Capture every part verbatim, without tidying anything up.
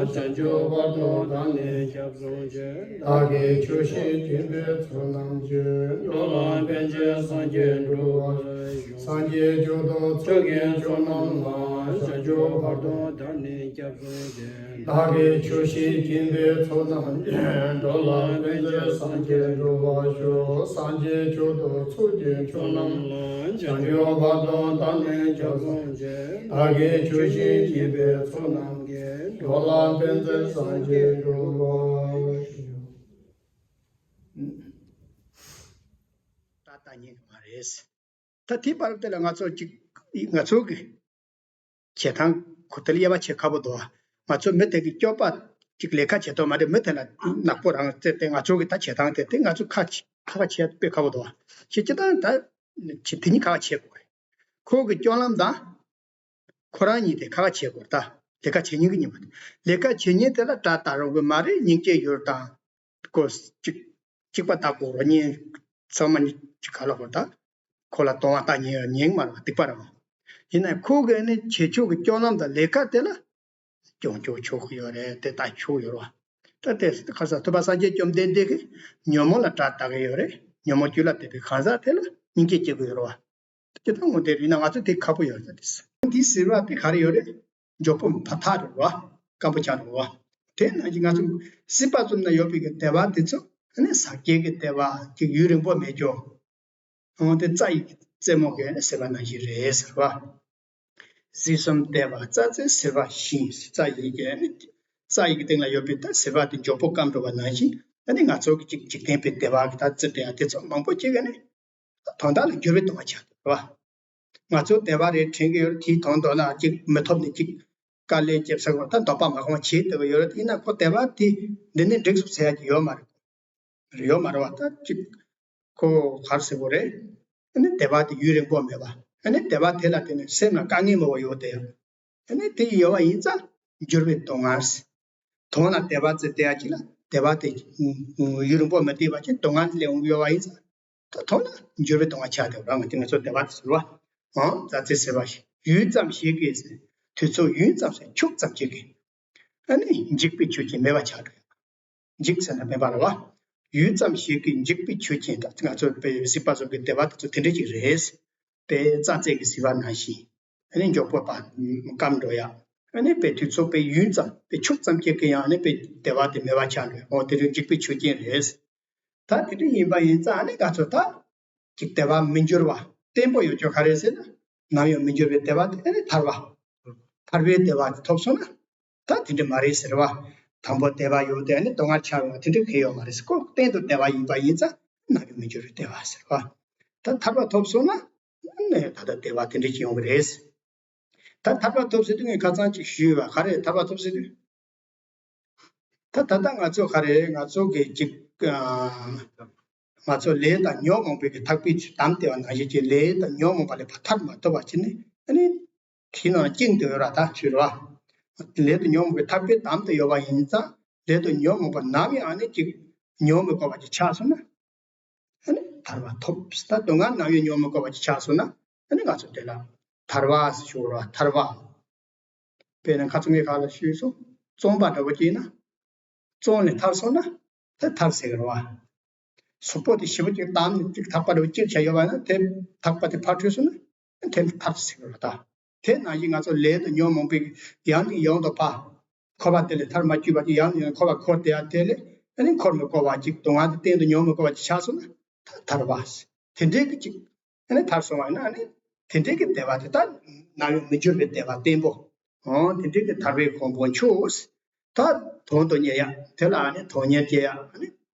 བྱང་ཆུབ་བར་དུ་བདག་ནི་སྐྱབས་སུ་མཆི། བདག་གིས་ཆོས་བཞིན་སྦྱིན་པའི་ཚོགས་རྣམས་ཀྱིས། འགྲོ་ལ་ཕན་ཕྱིར་སངས་རྒྱས་འགྲུབ་པར་ཤོག། སངས་རྒྱས་མཆོག་དང་ཆོས་ཀྱི་མཆོག་རྣམས་ལ། བྱང་ཆུབ་བར་དུ་བདག་ནི་སྐྱབས་སུ་མཆི། བདག་གིས་ཆོས་བཞིན་སྦྱིན་པའི་ཚོགས་རྣམས་ཀྱིས། འགྲོ་ལ་ཕན་ཕྱིར་སངས་རྒྱས་འགྲུབ་པར་ཤོག། སངས་རྒྱས་མཆོག་དང་ཚོགས་ཀྱི་མཆོག་རྣམས་ལ། བྱང་ཆུབ་བར་དུ་བདག་ནི་སྐྱབས་སུ་མཆི། བདག་གིས་ཆོས་བཞིན་སྦྱིན་པའི་ཚོགས་རྣམས་ཀྱིས། འགྲོ་ལ་ཕན་ཕྱིར་སངས་རྒྱས་འགྲུབ་པར་ཤོག། ད་ལྟ་ཉན་གྱི་མ་རེད། ད་དེའི་བར་དེ་ལ་ང་ཚོ་ཅིག་ང་ཚོ་གི་བྱེད་སྟངས་ཁོ་དེ་ལ་དབྱེ་བ་ཕྱེ་ཁག་པོ་འདུག། ང་ཚོ་མི་དེ་གི་སྐྱོབ་པ་ཅིག་ལས་ཀ་བྱེད་དོ་མ་རེད། མི་དེ་ལ་ནག་པོ་རང་བཙལ་ཏེ་ང་ཚོ་གི་ད་བྱེད་སྟངས་དེ་དེ་ང་ཚོ་ཁ་ཁ་བྱེད་དཔེ་ཁག་པོ་འདུག། ཁྱེད་ཅི་ལྟར་ད་དེ་གཉིས་ཁ་ཁ་བྱེད་དགོས། ཁོ་གི་སྐྱོབ་ལམ་དང་ཁོ་རང་གཉིས་དེ་ཁ་ཁ་བྱེད་དགོས། ད་ལས་ཀ་བྱེད་མྱོང་གི་མྱོང་བ། ལས་ཀ་བྱེད་མྱོང་དེ་ལ་དགྲ་བལྟ་རུང་གི་མ་རེད། སྙིང་རྗེ་ཡོད་དང་། ཁོ་གཅིག་གཅིག་པ་ལྟ་དགོས་རོགས། གཉིས་ཚང་མ་གཉིས་གཅིག་ག་ལ་གོ། ད་ཁོ་ལ་གདོང་བ་ལྟ་ཉེན་ཉེན་མ་རེད་པ། སྡིག་པ་རེད་པ། ཡིན་ནའི་ཁོ་གི་ནི་བྱེད་ཕྱོགས་ཀྱི་སྐྱོབ་ལམ་དང་ལས་ཀ་དེ་ལ་སྐྱོང་ཆོག་ཆོག་གི་ཡོད་རེད། དེ་ལྟ་ཆོག་ཡོད་རེད་པ། ད་དེ་ཁ་སང་ཐུབ་པ་སངས་རྒྱས་བཅོམ་ལྡན་འདས་ཀྱིས་ཉོན་མོངས་ལ་དགྲ་ལྟ་གི་ཡོད་རེད། ཉོན་མོངས་རྒྱུད་ལ་ལྟོས་པའི་གང་ཟག་དེ་ལ་སྙིང་རྗེ་སྐྱེ་གི་ཡོད་རེད་པ། སྤྱིར་བཏང་ངོ་དེ་རིགས་ན་ང་ཚོ་དེ་ཁག་པོ་ཡོད་རེད། དེ་འདི་ཟེར་བ་དེ་ག་རེ་ཡོད་རེད། མགྱོགས་པོ་ཕར་ཐག་རེད་པ། སྐམ་པོ་ཆགས་རེད་པ། དེ་ནང་བཞིན་ང་ཚོ་སྲིད་པ་གསུམ་ན་ཡོད་པའི་གི་བདེ་བ་དེ་ཚོ་ཨ་ནི་ཟག་བཅས་ཀྱི་བདེ་བ་ཅིག་ཡུན་རིང་པོ་མེད་ཀྱང་། འོ་དེ་རྩྭ་ཡི་རྩེ་མོ་གི་ཟེར་བ་ནང་བཞིན་རེད་ཟེར་བ། སྲིད་གསུམ་བདེ་བ་རྩྭ་རྩེ་ཟེར་བ་བཞིན། རྩྭ་ཡི་གི་ཨ་ནི་རྩྭ་ཡི་གི་སྟེང་ལ་ཡོད་པའི་ད་ཟེར་བ་དེ་མགྱོགས་པོ་སྐམ་འགྲོ་བ་ནང་བཞིན། ཨ་ནི་ང་ཚོ་གི་ཅིག་འཇིག་རྟེན་པའི་བདེ་བ་གི་ད་རྩེ་བྲལ་དེ་ཚོ་མང་པོ་ཅིག་ཨ་ནི་དོན་དག་ལ་འགྱུར་བའི་གདོང་བ་ཆགས་འདུག་པ། ང་ཚོ་བདེ་བ་རེད་དྲན་གྱི་ཡོད་རེད། དེའི་དོན་དག་ན་ཅིག་མི་ཐོབ་ནས་ཅིག་དཀའ་ལས་བརྒྱབ་ས་གོ་ད་འདོད་པ་མ་ཁོང་བྱེད་འདོད་ཀྱི་ཡོད་རེད། ཡིན་ན་ཁོ་བདེ་བ་དེ་འདི་ནས་འགྲིག་སོང་ཟེར་ཡ་ཅིག་ཡོད་མ་རེད། ཡོད་མ་རེད་པ། ད་ཅིག་ཁོ་ག་རེ་ཟེར་དགོས་རེད། ཨ་ནི་བདེ་བ་དེ་ཡུན་རིང་པོ་མེད་པ། ཨ་ནི་བདེ་བ་དེ་ལ་བརྟེན་ནས་སེམས་ལ་དཀའ་ངལ་མང་པོ་ཡོད་དེ། ཨ་ནི་དེ་ཡོད་པ་ཡིན་ཙང་འགྱུར་བའི་སྡུག་བསྔལ། དོན་ལ་བདེ་བ་ཙམ་བསྡད་ཡ་ཅིག་ལ་བདེ་བ་དེ་ཡུན་རིང་པོ་མི་བསྡད་པ་ཅིག་སྡུག་བསྔལ་སླེབས་འོང་གི་ཡོད་པ་ཡིན་ཙང་། ད་དོན་ལ་འགྱུར་བའི་སྡུག་བསྔལ་ཆགས་བསྡད་པ་རང་གི་དེ་ང་ཚོ་བདེ་བ་དེ་ཟེར་བ། འོང་རྩྭ་རྩེ་ཟེར་བ་ཞིག་ཡུད་ཙམ་ཞིག་གི་དུས་ཚོད་ཡུད་ཙམ་ཞིག་ཁྱུག་ཙམ་ཅིག་གི་ཨ་ནི་འཇིག་པའི་ཆོས་ཅན་མེད་པ་ཆགས་འགྲོ། འཇིག་ཟེར་ན་མེད་པ་རེད་པ། ཡུད་ཙམ་ཞིག་གི་འཇིག་པའི་ཆོས་ཅན། ད་ང་ཚོ་དཔེ་སྲིད་པ་སོགས་ཀྱི་བདེ་བ་དེ་ཚོ་དེ་འདྲ་ཅིག་རེད། དཔེ་རྩྭ་རྩེ་གི་ཟེར་བ་ནང་བཞིན། ཨ་ནི་མགྱོགས་པོ་ཕར་སྐམ་འགྲོ་ཡ། ཨ་ནི་དཔེ་དུས་ཚོད་དཔེ་ཡུད་ཙམ་དཔེ་ཁྱུག་ཙམ་ཅིག་གི་ཡང་ཨ་ནི་དཔེ་བདེ་བ་དེ་མེད་པ་ཆགས་འགྲོ་ཡ། འོ་དེ་རིང་འཇིག་པའི་ཆོས་ཅན་རེད། ད་དེ་འདྲ་ཡིན་པ་ཡིན་ཙང་ཨ་ནི་ང་ཚོ་ད་ཅིག་བདེ་བ་མི་འགྱུར་བ་བརྟན་པོ་ཡོད་ཆོག་ག་རེ་ཟེར་ན། ནམ་ཡང་མི་འགྱུར་བའི་བདེ་བ་དེ་ཨ་ནི་ཐར་པ། ཐར་པའི་བདེ་བ་དེ་ཐོབ་སོང་ན། ད་དེ་འདྲ་མ་རེད་ཟེར་བ། དང་པོ་བདེ་བ་ཡོད་དེ་ཨ་ནི་སྡུག་བསྔལ་ཆགས་ཡོང་བ་དེ་འདྲ་གང་ཡང་ཡོད་མ་རེད་ཟེར། ཁོ་གཏན་དུ་བདེ་བ་ཡིན་པ་ཡིན་ཙང་ནམ་ཡང་མི་འགྱུར་བའི་བདེ་བ་ཟེར་བ། ད་ཐར་པ་ཐོབ་སོང་ན། ཨ་ནི་ད་ལྟ་བདེ་བ་དེ་འདྲ་ཅིག་ཡོང་གི་རེད། ད་ཐར་པ་ཐོབ་ཟེར་དུས་ངས་ཁ་སང་ཅིག་ཞུས་པ་ག་རེ། ཐར་པ་ཐོབ་ཟེར་དུས། ད་ད་ལྟ་ང་ཚོ་ག་རེ་ང་ཚོ་གི་ཅིག་ཨ། ང་ཚོ་ལས་དང་ཉོན་མོངས་པའི་གི་ཐག་པས་བསྡམས་བསྡད་པ་ནང་བཞིན་གྱི་ལས་དང་ཉོན་མོངས་པ་ལས་ཕར་ཐར་མ་ཐུབ་པ་བྱས་ནས་ཨ་ནི་དེའི་ནང་བཅིངས་ཏེ་ཡོད་ར། ད་ཚུར་ར་ལས་དང་ཉོན་མོངས་པའི་ཐག་པས་བསྡམས་ཏེ་ཡོད་པ་ཡིན་ཙང་ལས་དང་ཉོན་མོངས་པ་ནམ་ཡང་ཨ་ནི་ཅིག་མྱོང་མི་དགོས་པ་ཅིག་ཆགས་སོང་ན། ཨ་ནི་ཐར་པ་ཐོབ། ད་སྡུག་བསྔལ་ནམ་ཡང་མྱོང་མི་དགོས་པ་ཅིག་ཆགས་སོང་ན་ཨ་ནི་ང་ཚོ་དེ་ལ་ཐར་པ་ཞུ་ར། ཐར་པ། དཔེར་ན་ཁ་ཚུགས་ངའི་ཁ་ལ་ཞུས་སོང་། བཙོང་པ་འདྲ་པོ་ཅིག་ཡིན་ན། བཙོང་ནས་ཐར་སོང་ན་ད་ཐར་ཟེར་གི་རེད་པ། གཟུགས་པོ་དེ་ཞེ་པོ་ཅིག་བསྡམས་ནས་ཅིག་ཐག་པ་འདྲ་པོ་ཅིག་བྱས་ཡོད་པ་ན་དེ་ཐག་པ་དེ་ཕར་འཁྲུད་སོང་ན་དེ་ཐར་ཟེར་གི་རེད་པ། ད་དེ་ནང་བཞིན་ང་ཚོ་ལས་དང་ཉོན་མོངས་པའི་ཡང་ནས་ཡང་དུ་ཕར་འཁོར་བ་དེ་ལས་ཐར་མ་བཅུག་པ་ཅིག་ཡང་ནས་ཡང་འཁོར་བ་འཁོར་བསྡད་ཡ་དེ་ལས་ཨ་ནི་འཁོར་མི་དགོས་པ་ཅིག་སྡུག་བསྔལ་དེ་གཏན་དུ་མྱོང་མི་དགོས་པ་ཅིག་ཆགས་སོང་ན་ད་ཐར་པ་ཟེར། དེ་འདྲའི་གི་ཅིག་ཨ་ནི་ཐར་སོང་བ་ཡིན་ན་ཨ་ནི་དེ་འདྲའི་གི་བདེ་བ་དེ་ད་ནམ་ཡང་མི་འགྱུར་བའི་བདེ་བ་བརྟན་པོ། འོ་དེ་འདྲའི་གི་ཐར་པའི་གོ་འཕང་མཆོག་ད་དོན་དུ་གཉེར་ཡ། དེ་ལ་ཨ་ནི་དོན་གཉེར་སྐྱེ་ཡ། ཨ་ནི་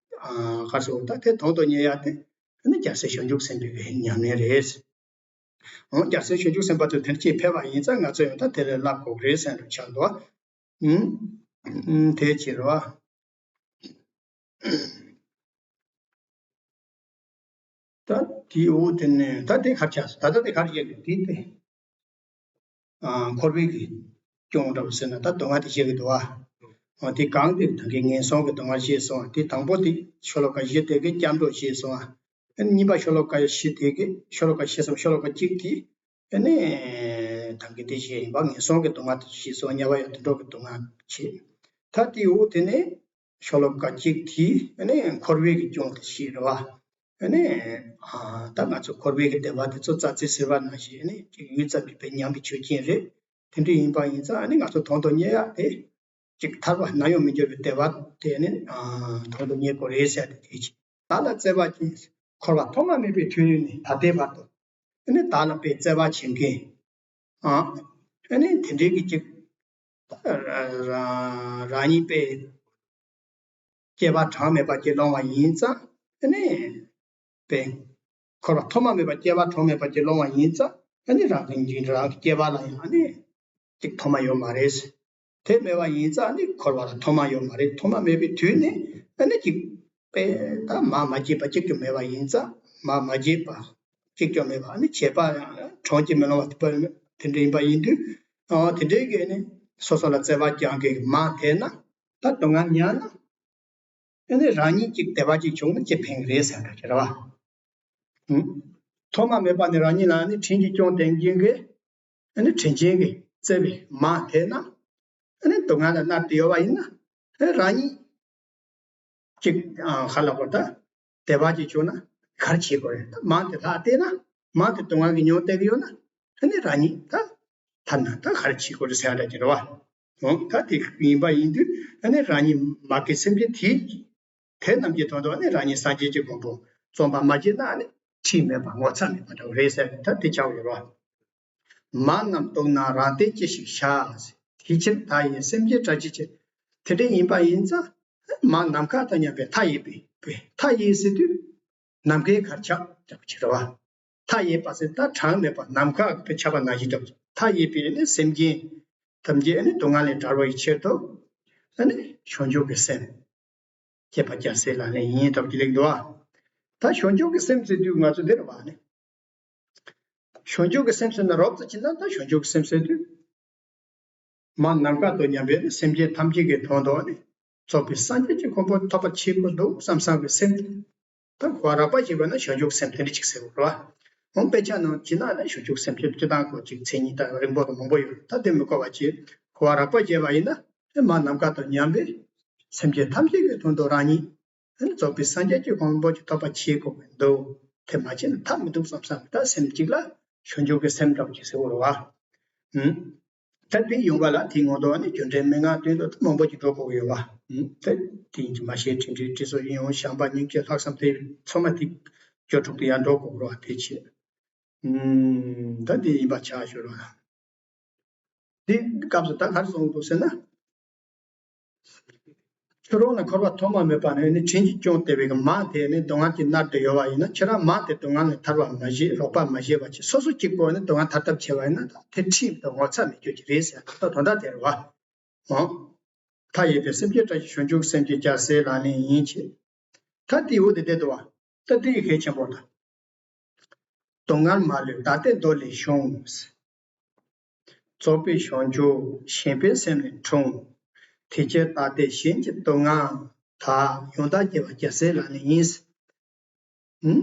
ཨ་ག་རེ་ཟེར། ད་དེ་དོན་དུ་གཉེར་ཡ་དེ་ཨ་ནི་རྒྱལ་སྲས་བྱང་ཆུབ་སེམས་དཔའི་གི་ཉམས་ལེན་རེད། འོ་རྒྱལ་སྲས་བྱང་ཆུབ་སེམས་དཔའ་ཚོ་དེར་ཅིག་ཕེབས་པ་ཡིན་ཙང་ང་ཚོ་ཡང་ད་དེ་ལས་བསླབ་དགོས་རེད་བསམ་འདྲ་ཆགས་འདུག། ཨུམ། ཨུམ། དེ་ཅི་རེད་པ། ད་དེའི་འོག་དེ་ནས་ད་དེ་གར་ཆགས་སོང་། ད་ལྟ་དེ་གར་བཤད་དགོས། དེ་དེ། ཨ་འཁོར་བའི་གི་སྐྱོན་འདྲ་པོ་ཟེར་ན་ད་སྡུག་བསྔལ་དེ་བཤད་ཀྱི་འདུག་པ། ཨ་དེ་གང་དེ་ད་གིན་ངན་སོང་གི་སྡུག་བསྔལ་བཤད་སོང་། དེ་དང་པོ་དེ་ཤོ་ལོ་ཀ་བཞི་དེ་གི་སྐྱབས་འགྲོ་བཤད་སོང་། ཨ་གཉིས་པ་ཤོ་ལོ་ཀ་བཞི་དེ་གི་ཤོ་ལོ་ཀ་བཞི་ཙམ་ཤོ་ལོ་ཀ་གཅིག་དེ། ཨ་ནི་ད་གིན་དེ་བཤད་ཡིན་པ། ངན་སོང་གི་སྡུག་བསྔལ་དེ་བཤད་སོང་། དམྱལ་བ་ཡང་དུད་འགྲོ་གི་སྡུག་བསྔལ་བཤད། ད་དེའི་འོག་དེ་ནས་ཤོ་ལོ་ཀ་གཅིག་དེ་ནས་འཁོར་བའི་གི་སྐྱོན་དེ་ཞིག་རེད་བ། ཨ་ནི། ཨ། ད་ང་ཚོ་འཁོར་བའི་གི་བདེ་བ་དེ་ཚོ་རྩ་ཚིག་ཟེར་བ་ནང་བཞིན་ཨ་ནི་ཅིག་ཡུད་ཙམ་གྱི་བའི་ཉམས་ཀྱི་ཆོས་ཅན་རེད། དེ་འདྲ་ཡིན་པ་ཡིན་ཙང་ཨ་ནི་ང་ཚོ་དོན་དུ་གཉེར་ཡག་དེ་ཅིག་ཐར་པ་ནམ་ཡང་མི་འགྱུར་བའི་བདེ་བ་དེ་ནི། ཨ། དོན་དུ་གཉེར་དགོས་རེད་ཟེར་ཏེ་དེ་ཅིག་བདག་ལ་བརྩེ་བ་ཅན། འཁོར་བ་ཐོག་མ་མེད་པའི་དུས་ནས་ད་ལྟའི་བར་དུ་ཨ་ནི་བདག་ལ་དཔེ་བརྩེ་བ་བྱེད་མཁན། ཨ། ཨ་ནི་དེ་འདྲའི་གི་ཅིག་ད་ར་ར་རང་ཉིད་པའི་སྐྱེ་བ་གྲངས་མེད་པ་ཅིག་སློང་བ་ཡིན་ཙང་ཨ་ནི་པའི་འཁོར་བ་ཐོག་མ་མེད་པ་སྐྱེ་བ་གྲངས་མེད་པ་ཅིག་སློང་བ་ཡིན་ཙང་ཨ་ནི་རང་རང་གི་རང་གི་སྐྱེ་བ་ལ་ཡང་ཨ་ནི་ཅིག་ཐོག་མ་ཡོད་མ་རེད། དེ་མེད་པ་ཡིན་ཙང་ཨ་ནི་འཁོར་བ་ལ་ཐོག་མ་ཡོད་མ་རེད། ཐོག་མ་མེད་པའི་དུས་ནས་ཨ་ནི་ཅིག་པའི་ད་མར་མ་སྐྱེས་པ་གཅིག་ཀྱང་མེད་པ་ཡིན་ཙང་མར་མ་སྐྱེས་པ་གཅིག་ཀྱང་མེད་པ་ཨ་ནི་བྱེད་པ་ཡང་གྲངས་ཀྱིས་མི་ལོངས་པ་དེ་འདྲ་ཡིན་པ་ཡིན་དུས། ཨ། དེ་འདྲའི་གི་ནི་སོ་སོ་ལ་བརྩེ་བ་བཅངས་མཁན་གྱི་མ་དེ་ན་ད་སྡུག་བསྔལ་མྱངས་ན་ཨ་ནི་རང་ཉིད་ཀྱི་བདེ་བ་ཅིག་བྱུང་ན་ཅི་ཕན་གི་རེད་ཟེར་འདྲ་ཅིག་རེད་བ། ཐོག་མ་མེད་པ་ནས་རང་ཉིད་ལ་ནི་དྲིན་གྱིས་སྐྱོང་ལྡན་མཁན་གྱི་ཨ་ནི་དྲིན་ཅན་གྱི་བརྩེ་བའི་མ་དེ་ན་ཨ་ནི་སྡུག་བསྔལ་ལ་མནར་ཏེ་ཡོད་པ་ཡིན་ན་ཨ་རང་ཉིད་ཅིག་ཨ། ཧ་ལ་གོ་ད་བདེ་བ་ཅིག་བྱུང་ན་ག་རེ་བྱེད་དགོས་རེད། ད་མ་དེ་ལྷག་བལྟས་ན་མ་དེ་སྡུག་བསྔལ་གྱི་མྱོང་བསྡད་ཀྱི་ཡོད་ན་ཨ་ནི་རང་ཉིད་ད་ཐ་ན་ད་ག་རེ་བྱེད་དགོས་རེད་ཟེར་ཡ་འདྲ་ཅིག་རེད་བ། འོ་ད་དེ་ཡིན་པ་ཡིན་དུས་ཨ་ནི་རང་ཉིད་མ་གི་སེམས་ཅན་དེ་དེ་རྣམས་ཀྱི་དོན་དུ་ཨ་ནི་རང་ཉིད་སངས་རྒྱས་ཀྱི་གོ་འཕང་རྩོམ་པར་མ་བྱས་ན་ཨ་ནི་ཁྲིམས་མེད་པ་ངོ་ཚ་མེད་པ་འདྲ་བོ་རེད་ཟེར་ད་དེ་ཆགས་ཡོད་རེད་བ། མ་རྣམས་སྡུག་ན་རང་སྟེང་ཅི་ཞིག་བྱ། དེ་ཕྱིར་མཐའ་ཡས་སེམས་ཅན་བཀྲ་ཤིས་ཕྱིར། དེ་འདྲ་ཡིན་པ་ཡིན་ཙང་མ་ནམ་མཁའ་དང་མཉམ་པའི་མཐའ་ཡས་པའི་མཐའ་ཡས་ཟེར་དུས་ནམ་མཁའི་གར་ཆགས་ཀྱང་ཕྱིར་བ། མཐའ་ཡས་པ་ཟེར་ད་གྲངས་མེད་པ་ནམ་མཁའ་གི་ཆགས་པ་ནང་བཞིན་འདྲ་བོ། མཐའ་ཡས་པའི་ནི་སེམས་ཅན་ཐམས་ཅད་ནི་སྡུག་བསྔལ་ལས་བྲལ་བའི་ཆེད་དུ་ནི་བྱང་ཆུབ་ཀྱི་སེམས་བསྐྱེད་པ་རྒྱལ་སྲས་ལག་ལེན་ཡིན་སྟབས་ཀྱི་ལེགས་འདུག་ཨ། ད་བྱང་ཆུབ་ཀྱི་སེམས་ཟེར་དུས་ང་ཚོ་འདིར་བ་ནི། བྱང་ཆུབ་ཀྱི་སེམས་ཟེར་ན་རོབ་ཏུ་ཕྱིན་ན་ད་བྱང་ཆུབ་ཀྱི་སེམས་ཟེར་དུས། མ་ནམ་མཁའ་དང་མཉམ་པའི་སེམས་ཅན་ཐམས་ཅད་ཀྱི་དོན་དུ་ནི་རྫོགས་པའི་སངས་རྒྱས་ཀྱི་གོ་འཕང་ཐོབ་པར་བྱེད་དགོས་འདུག་བསམ་བསམ་གྱི་སེམས་དེ། ད་གོ་བ་རགས་པ་བྱས་པ་ན་བྱང་ཆུབ་སེམས་དེ་འདྲ་ཅིག་ཟེར་བ་རེད་བ། འོང་དཔེ་ཆ་ནང་བྱས་ན་ནི་བྱང་ཆུབ་སེམས་ཀྱི་སྤྱི་དང་གོ་ཅིག་མཚན་ཉིད་དང་རིང་པོ་དང་མང་པོ་ཡོད་རེད། ད་དེ་མི་གོ་བ་བྱས་གོ་བ་རགས་པ་བྱས་པ་ཡིན་ན་ནི་མ་ནམ་མཁའ་དང་མཉམ་པའི་སེམས་ཅན་ཐམས་ཅད་ཀྱི་དོན་དུ་རང་ཉིད་ནི་རྫོགས་པའི་སངས་རྒྱས་ཀྱི་གོ་འཕང་ཅིག་ཐོབ་པ་བྱེད་དགོས་ཀྱི་འདུག་དེ་མ་བྱས་ན་ཐབས་མི་འདུག་བསམ་བསམ་ད་སེམས་གཅིག་ལ་བྱང་ཆུབ་ཀྱི་སེམས་འདྲ་བོ་ཅིག་ཟེར་བ་རེད་བ། ད་དེ་ཡོང་བ་ལ་དེའི་ངོ་ཐོག་ནས་རྒྱུ་འབྲས་མན་ངག་སྟོན་དུ་མང་པོ་ཅིག་འགྲོ་དགོས་ཀྱི་ཡོད་པ། ད་དེ་ཡིན་གྱི་མ་ཤེས་དྲིན་དྲན་དྲིན་གཟོ་ཡིན་ཡང་བྱམས་པ་སྙིང་རྗེ་ལྷག་བསམ་དེ་ཚང་མ་དེ་སྐྱོ་དྲུག་ཏུ་ཡར་འགྲོ་དགོས་རོགས་དེ་བྱེད། ད་དེ་ཡིན་པ་ཆགས་ཤོར་བ། དེ་སྐབས་སུ་ད་ག་རེ་གསུངས་འདུག་ཟེར་ན། ཁྱོད་རང་ལ་འཁོར་བ་ཐོག་མ་མེད་པ་ནས་ནི་དྲིན་གྱིས་སྐྱོང་བསྡད་པའི་མ་དེ་ནི་སྡུག་བསྔལ་གྱིས་མནར་ཏེ་ཡོད་པ་ཡིན་ན་ཁྱེད་རང་མ་དེ་སྡུག་བསྔལ་ནས་ཐར་བ་མ་བྱེད་རོགས་པ་མ་བྱེད་པ་ཅིག་སོ་སོ་གཅིག་པོ་ནི་སྡུག་བསྔལ་ཐར་ཐབས་བྱེད་པ་ཡིན་ན་ད་དེ་ཁྲིམས་དང་ངོ་ཚ་མེད་རྒྱུ་ཅིག་རེད་ཟེར་ད་དོན་དག་དེ་རེད་བ། འོང་། མཐའ་ཡས་པའི་སེམས་ཅན་བཀྲ་ཤིས་བྱང་ཆུབ་སེམས་ཀྱི་རྒྱལ་སྲས་ལག་ལེན་ཡིན་ཕྱིར། ད་དེའི་འོག་དེ་བསྡད་འདུག་བ། ད་དེ་ཡི་གལ་ཆེན་པོ་ད། སྡུག་བསྔལ་མ་ལུས་ད་ལྟའི་མདོ་ལས་བྱུང་། རྫོགས་པའི་བྱང་ཆུབ་ཞེན་པའི་སེམས་ལས་འཁྲུངས། དེ་ཕྱིར་ད་ལྟའི་གཞན་གྱི་སྡུག་བསྔལ་དག །ཡང་དག་བགྱིས་པ་རྒྱལ་སྲས་ལག་ལེན་ཡིན། ཧུམ།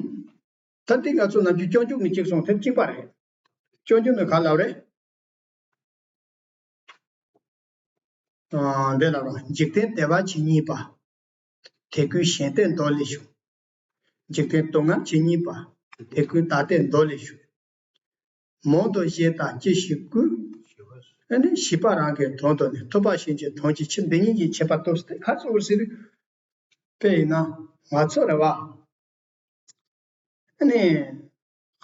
ད་འདི་ང་ཚོ་ནམ་རྒྱུན་སྐྱོན་འཇུག་ནི་གཅིག་སོང་དེ་གཅིག་པ་རེད། སྐྱོན་འཇུག་ནི་ག་ལབ་རེད། འདི་ལ་རོ་འཇིག་རྟེན་བདེ་བ་ཇི་སྙེད་པ། དེ་ཀུན་གཞན་བསྟེན་མདོ་ལས་བྱུང་། འཇིག་རྟེན་སྡུག་བསྔལ་ཇི་སྙེད་པ། དེ་ཀུན་ད་ལྟའི་མདོ་ལས་བྱུང་། མང་དུ་བཤད་དང་ཅི་ཞིག་བསྐུལ། ཨ་ནི་ཤེས་པ་རང་གི་དོན་དུ་ནི་ཐུབ་པ་གཞན་གྱི་དོན་གྱི་ཕྱིར་འདི་ཉིད་ཀྱི་ཁྱད་པར་སྟོབས་ཟེར་ཁ་ཚུར་ཟེར། དཔེ་ཡིན་ན་ང་ཚོ་རེད་བ། ཨ་ནི།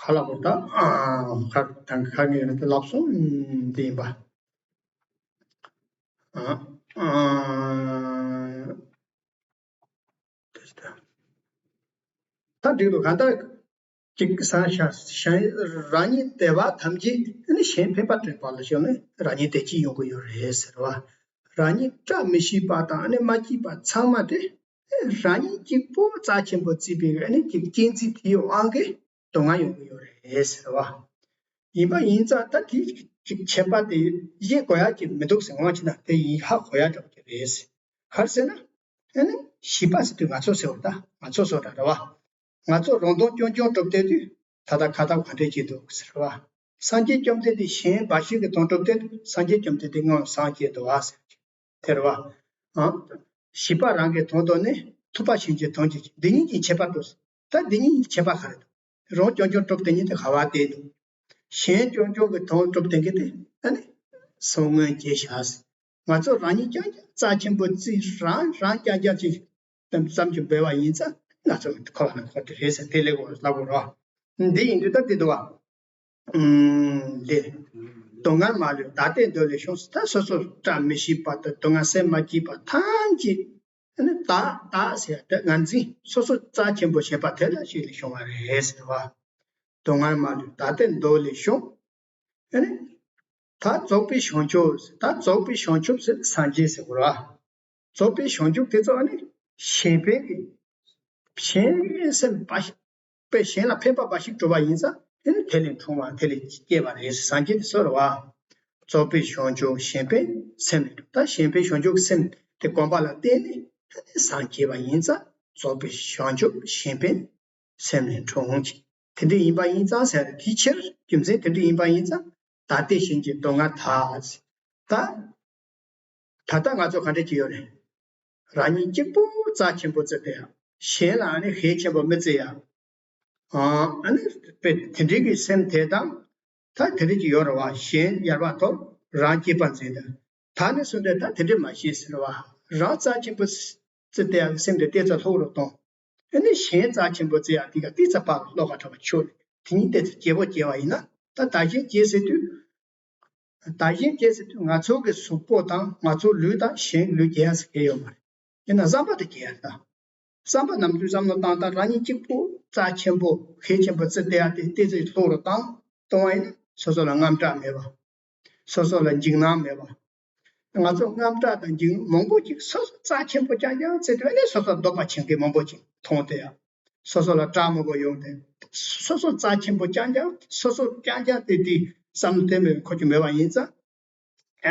ཧ་ལ་གོ་ད། ཁ་དང་ཁ་ངེས་ནི་ལབ་སོང་འདི་ཡིན་པ། ད་འགྲིག་འདུག་ག་ད། གཅིག་སང་ཤ་ཤ་རང་ཉིད་བདེ་བ་ཐམས་ཅད་ནི་གཞན་ཕན་པ་སྤྲད་པ་ལ་ཞོན་ནས་རང་ཉིད་བདེ་སྐྱིད་ཡོང་གི་ཡོད་རེད་ཟེར་བ། རང་ཉིད་བཀྲ་མི་ཤིས་པ་དང་ནི་མ་སྐྱིད་པ་ཚང་མ་དེ་རང་ཉིད་གཅིག་པོ་རྩ་ཆེན་པོ་བརྩིས་པའི་ནི་གཅིག་གཅེས་འཛིན་དེའི་དབང་གིས་སྡུག་བསྔལ་ཡོང་གི་ཡོད་རེད་ཟེར་བ། ཡིན་པ་ཡིན་ཙང་ད་དེ་གཅིག་ཁྱད་པར་དེ་བཞེས་དགོས་ཡ་གཅིག་མི་འདུག་ཟེར་འོང་ཕྱིན་ན་དེ་ཡིན་ཧ་གོ་ཡ་འདྲ་པོ་ཅིག་རེད། ག་རེ་ཟེར་ན། ཨ་ནི་ཤེས་པ་ཟེར་དུས་ང་ཚོ་ཟེར་བ་ད་ང་ཚོ་སོ་འདྲ་རེད་བ། ང་ཚོ་རང་དོན་རྐྱང་རྐྱང་སྒྲུབ་བསྡད་དུས་ད་ལྟ་ཁ་ཐག་ག་འདྲས་ཀྱི་འདུག་ཟེར་བ། སངས་རྒྱས་བཅོམ་ལྡན་འདས་གཞན་འབའ་ཞིག་གི་དོན་སྒྲུབ་བསྡད་དུས་སངས་རྒྱས་བཅོམ་ལྡན་འདས་སྔོན་སངས་རྒྱས་འདུག་བ་ཟེར་གྱི་དེ་རེད་བ། ཨ། བྱིས་པ་རང་གིས་མཐོང་དོ་ནི་ཐུབ་པ་གཞན་གྱིས་མཐོང་བྱེད་ཀྱི། འདི་གཉིས་ཀྱི་ཁྱད་པར་དུ། ད་འདི་གཉིས་ཀྱི་ཁྱད་པར་ག་རེ་འདུག་རང་རྐྱང་རྐྱང་གྲུབ་དེ་ཉིད་དེ་ག་བ་དེ་འདུག་གཞན་རྐྱང་རྐྱང་གི་དོན་གྲུབ་དེ་གི་དེ་ཨ་ནི་སོ་སྔོན་གྱི་བྱ། ང་ཚོ་རང་ཉིད་རྐྱང་རྐྱང་རྩ་ཆེན་པོ་རྩིས་རང་རང་རྐྱང་རྐྱང་ཅིག་ཙམ་ཙམ་གྱིས་འབད་བ་ཡིན་ཙང་ང་ཚོ་འཁོར་བ་ན་འཁོར་དེ་རེད་ཟེར་དེ་ལས་གོ་ལབ་དགོས་རོགས། འདི་ཡིན་དུས་ད་དེ་འདུག་བ། ཨུམ། འདི། སྡུག་བསྔལ་མ་ལུས་བདག་ལྟས་འདོད་ལས་བྱུང་། ད་སོ་སོ་བཀྲ་མི་ཤིས་པ་དང་སྡུག་བསྔལ་སེམས་མ་སྐྱིད་པ་ཐམས་ཅད་ཨ་ནི་བདག་བདག་ཟེར་ཏེ་ངར་འཛིན་སོ་སོ་རྩ་ཆེན་པོ་བྱེད་པ་དེ་ལ་ཞིག་ལས་བྱུང་བ་རེད་ཟེར་བ། སྡུག་བསྔལ་མ་ལུས་བདག་ལྟས་འདོད་ལས་བྱུང་། ཨ་ནི། ད་རྫོགས་པའི་བྱང་ཆུབ། ད་རྫོགས་པའི་བྱང་ཆུབ་ཟེར་སངས་རྒྱས་ཟེར་དགོས་ར། རྫོགས་པའི་བྱང་ཆུབ་དེ་ཚོ་ནི་གཞན་ཕན་གྱི། གཞན་སེམས་འབའ་ཞིག་པས་གཞན་ལ་ཕན་པ་འབའ་ཞིག་གྲུབ་པ་ཡིན་ཙང་དེ་ནི་དེ་ལས་འཁྲུངས་པ་དེ་ལས་སྐྱེས་པ་རེད། སངས་རྒྱས་དེ་ཚོ་རེད་བ། རྫོགས་པའི་བྱང་ཆུབ་གཞན་ཕན་སེམས་ལས་འཁྲུངས། ད་གཞན་ཕན་བྱང་ཆུབ་སེམས་དེ་གོམས་པ་ལ་བརྟེན་ནས་དེ་ནི་སངས་རྒྱས་པ་ཡིན་ཙང་རྫོགས་པའི་བྱང་ཆུབ་གཞན་ཕན་སེམས་ལས་འཁྲུངས་ཀྱི། དེ་འདྲ་ཡིན་པ་ཡིན་ཙང་ཟེར་དེའི་ཕྱིར་རྒྱུ་མཚན་དེ་འདྲ་ཡིན་པ་ཡིན་ཙང་ད་ལྟའི་གཞན་གྱི་སྡུག་བསྔལ་དག་ད། ད་ལྟ་ང་ཚོ་ག་འདྲ་ཅིག་ཡོད་རེད། རང་ཉིད་གཅིག་པུ་རྩ་ཆེན་པོ་བརྩི་སྟེ་ཡང་གཞན་ལ་ནི་ཤས་ཆེན་པོ་མི་བརྩི་ཡ། ཨ་ནི་དཔེ་དེ་འདྲའི་གི་སེམས་དེ་དང་། ད་དེ་འདྲ་ཅིག་ཡོད་རེད་བ། གཞན་ཡར་བ་ཐོབ་རང་སྐྱིད་པ་འཛིན་ད། ད་ནི་སུ་འདྲ་ད་དེ་འདྲ་མ་ཤེས་ཟེར་བ། རང་རྩ་ཆེན་པོ་བརྩི་སྟེ་ཡང་སེམས་དེ་ཏོག་ཙམ་ལྷུག་རུ་གཏོང་། ཨ་ནི་གཞན་རྩ་ཆེན་པོ་བརྩི་ཡ་དེ་ག་ཏོག་ཙམ་ཕར་བློ་ཁ་གྲགས་པ་ཆོད་ནས་དེ་གཉིས་ཏོག་ཙམ་བརྗེ་པོ་བརྗེ་བ་ཡིན་ན་ད་བདག་གཞན་བརྗེ་ཟེར་དུས། བདག་གཞན་བརྗེ་ཟེར་དུས་ང་ཚོ་གི་གཟུགས་པོ་དང་ང་ཚོ་ལུས་དང་གཞན་ལུས་བརྗེ་ཡ་ཟེར་མཁན་ཡོད་མ་རེད། ཡིན་ན་བསམ་པ་དེ་བརྗེ་ཡ་རེད་ད། བསམ་པ་ནམ་རྒྱུན་བསམ་བློ་བཏང་སྟངས་རང་ཉིད་གཅིག་པུ་རྩ་ཆེན་པོ་ཤས་ཆེན་པོ་བརྩི་སྟེ་ཡ་དེ་ཏོག་ཙམ་ལྷུག་རུ་བཏང་གཏོང་བ་ཡིན་ན་སོ་སོ་ལ་དངངས་སྐྲག་མེད་པ། སོ་སོ་ལ་འཇིགས་སྣང་མེད་པ། ང་ཚོ་དངངས་སྐྲག་དང་འཇིགས་སྣང་མང་པོ་ཅིག་སོ་སོ་རྩ་ཆེན་པོ་རྐྱང་རྐྱང་བརྩི་དུས་ཨ་ནི་སོ་སོ་འདོད་པ་བྱེད་མཁན་མང་པོ་ཅིག་མཐོང་སྟེ་ཡ། སོ་སོ་ལ་སྐྲག་མང་པོ་ཡོང་སྟེ། སོ་སོ་རྩ་ཆེན་པོ་རྐྱང་རྐྱང་སོ་སོ་རྐྱང་རྐྱང་དེ་དེ་བསམ་བློ་གཏན་པའི་འཁོར་རྒྱུ་མེད་པ་ཡིན་ཙང་།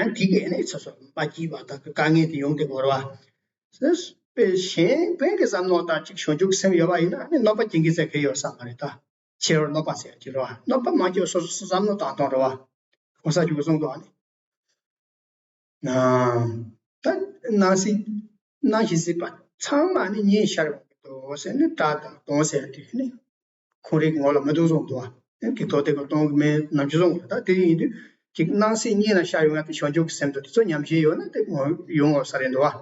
ཡང་དེ་གས་ནི་སོ་སོ་མ་སྐྱིད་པ་དང་དཀའ་ངལ་དེ་ཡོང་གི་བོར་བ། དཔེ་གཞན་ཕན་གྱི་བསམ་བློ་དང་ཅིག་བྱང་ཆུབ་སེམས་ཡོད་པ་ཡིན་ན་ནི་གནོད་པ་སྐྱེལ་གྱི་ཚད་ག་ཡོད་ས་མ་རེད་ད། ཆེ་བར་གནོད་པ་ཟེར་གྱི་རེད་བ། གནོད་པ་མ་སྐྱེལ་སོ་སོ་བསམ་བློ་བཏང་སྟངས་རེད་བ། གོང་ས་མཆོག་གིས་གསུངས་འདུག་ཨ་ནི། ད་སྣང་སྲིད་སྣང་ཞིང་སྲིད་པ་ཚང་མ་ནི་གཉེན་ཤར་ཡོང་གི་འདུག་ཟེར་ནས་སྐྲག་དང་གདུང་སེམས་དེ་ནི་ཁོང་རང་གི་ངོ་ལ་མི་འདུག་གསུངས་འདུག་ཨ། དེ་ཐོག་དེ་ག་གཏོང་གི་མེད་ནམ་རྒྱུན་གསུངས་འདུག་ད་དེ་ཡིན་དུས་ཅིག་སྣང་སྲིད་གཉིས་ལ་ཤར་ཡོང་ཡ་དེ་བྱང་ཆུབ་ཀྱི་སེམས་དང་དེ་ཚོ་ཉམས་བཞེས་ཡོད་ན་དེ་ངོ་ཡོང་འོང་ས་རེད་འདུག་ཨ།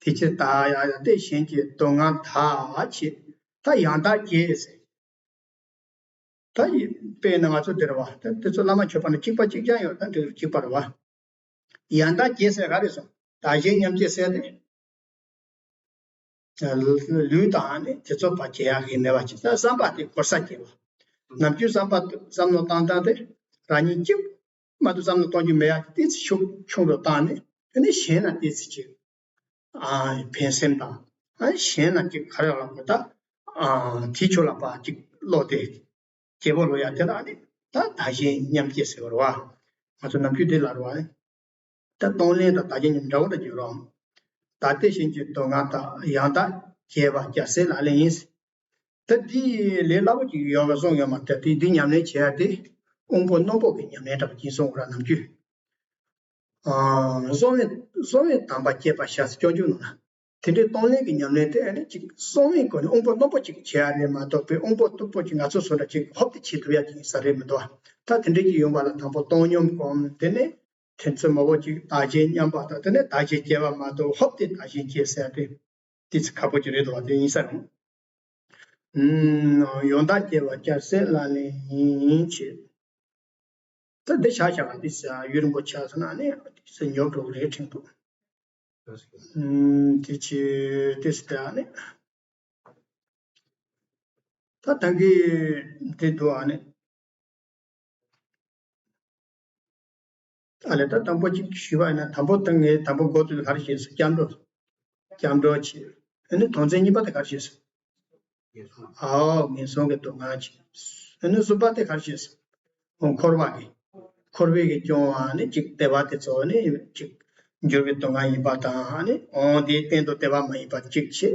དེ་ཕྱིར་བདག་ཡང་ཡང་སྟེ་གཞན་གྱི་སྡུག་བསྔལ་དག་ཅེས་ད་ཡང་དག་བགྱིས་ཟེར། ད་ཡིན་དཔེར་ན་ང་ཚོ་འདིར་བ་ད་དེ་ཚོ་བླ་མ་མཆོད་པ་ནི་གཅིག་པ་གཅིག་རྐྱང་ཡོད་ད་འདིར་གཅིག་པ་རེད་བ། ཡང་དག་བགྱིས་ཟེར་ག་རེ་སོང་བདག་གཞན་མཉམ་བརྗེ་ཟེར་ཏེ། ལུས་དང་ནི་དེ་ཚོ་བ་བརྗེ་ཡག་གི་མེད་པ་ཅིག་ད་བསམ་པ་དེ་འཁོར་ས་བརྗེ་བ། ནམ་རྒྱུན་བསམ་པ་བསམ་བློ་བཏང་སྟངས་དེ་རང་ཉིད་གཅིག་མ་གཏོགས་བསམ་བློ་གཏོང་རྒྱུ་མེད་ཡག་དེ་ཏོག་ཙམ་ཆུང་ཆུང་རུ་བཏང་ནས་དེ་ནི་གཞན་ལ་ཏོག་ཙམ་ཅིག་ཨ། ཕན་སེམས་དང་། ཨ། གཞན་ལ་ཅིག་ག་རེ་ལབ་དགོས་ད། ཨ། དེའི་ཕྱོགས་ལ་ཕར་ཅིག་བློ་དེ་བརྗེ་པོ་ལོ་ཡ་དེ་ལ་ནི་ད་བདག་གཞན་མཉམ་བརྗེ་ཟེར་བ་རེད་བ། ང་ཚོ་ནམ་རྒྱུན་དེ་ལ་རེད་བ། ད་གཏོང་ལེན་དང་བདག་གཞན་མཉམ་འདྲ་བོ་ད་འགྱུར་རོ། ད་ལྟའི་གཞན་གྱི་སྡུག་བསྔལ་དག་ཡང་དག་བགྱིས་པ་རྒྱལ་སྲས་ལག་ལེན་ཡིན། ད་འདི་ལས་སླ་པོ་ཅིག་ཡོད་པ་གསུངས་ཡོད་མ་རེད་དེ་འདི་ཉམས་ལེན་བྱེད་ཡ་དེ་དབང་པོ་རྣོན་པོ་གི་ཉམས་ལེན་འདྲ་བོ་ཅིག་གསུངས་ར་ནམ་རྒྱུན། གསོ་བའི་གསོ་བའི་དམ་པ་བསྐྱེད་པ་ཞེས་སྐྱོན་བརྗོད་ནང་ན། དེ་འདྲའི་གཏོང་ལེན་གྱི་ཉམས་ལེན་དེ་ཨ་ནི་ཅིག་གསོ་བའི་སྒོ་ནས་དབང་པོ་རྣོན་པོ་ཅིག་བྱེད་ཡ་རེད་མ་གཏོགས་པའི་དབང་པོ་སྟུག་པོ་ཅིག་ང་ཚོ་བཟོ་འདྲ་ཅིག་ཧོབ་སྟེ་བྱེད་ཐུབ་ཡ་ཅིག་ཡིན་ས་རེད་མི་འདུག་ད་དེ་འདྲའི་ཅིག་ཡོང་བ་ལ་དང་པོ་བཏང་སྙོམས་སྒོམ་དེ་ནས་དེ་ཚོ་མང་པོ་ཅིག་བདག་གཞན་མཉམ་པ་དང་དེ་ནས་བདག་གཞན་བརྗེ་བ་མ་གཏོགས་ཧོབ་སྟེ་བདག་གཞན་བརྗེ་ཟེར་ཡ་དེ་དེ་ཚོ་ཁག་པོ་ཅིག་རེད་འདུག་བ་དེ་ཡིན་ས་རུང་། ཡང་དག་བགྱིས་པ་རྒྱལ་སྲས་ལག་ལེན་ཡིན་ཞེས། ད་འདི་བྱ་བྱ་བ་འདི་ས་ཡུན་རིང་པོ་ཆགས་སོང་ན་ནི་འདི་ས་ཉོབ་འགྲོ་གི་རེད་དྲན་འདུག་ཨུམ། དེ་ཆེ་དེ་སི་ད་ནི། ད་ད་གི་འདི་འདུག་ཨ་ནི། ཨ་ལས་ད་དང་པོ་གཅིག་ཞུས་པ་ཡིན་ན་དང་པོ་ད་ངས་དང་པོ་འགོ་ཚུགས་ག་རེ་བྱས་སོང་སྐྱབས་འགྲོ། སྐྱབས་འགྲོ་བྱས། ཨ་ནི་དོན་ཚན་གཉིས་པ་དེ་ག་རེ་བྱས་སོང་། ཨའོ་ངན་སོང་གི་སྡུག་བསྔལ་བྱས། ཨ་ནི་གསུམ་པ་དེ་ག་རེ་བྱས་སོང་། འཁོར་བ་གི། འཁོར་བའི་གི་སྐྱོང་བ་ནི་གཅིག་བདེ་བ་དེ་ཚོ་ནི་གཅིག་འགྱུར་བའི་སྡུག་བསྔལ་ཡིན་པ་དང་ཨ་ནི་འོང་དེའི་སྟེང་དུ་བདེ་བ་མ་ཡིན་པ་གཅིག་བྱས།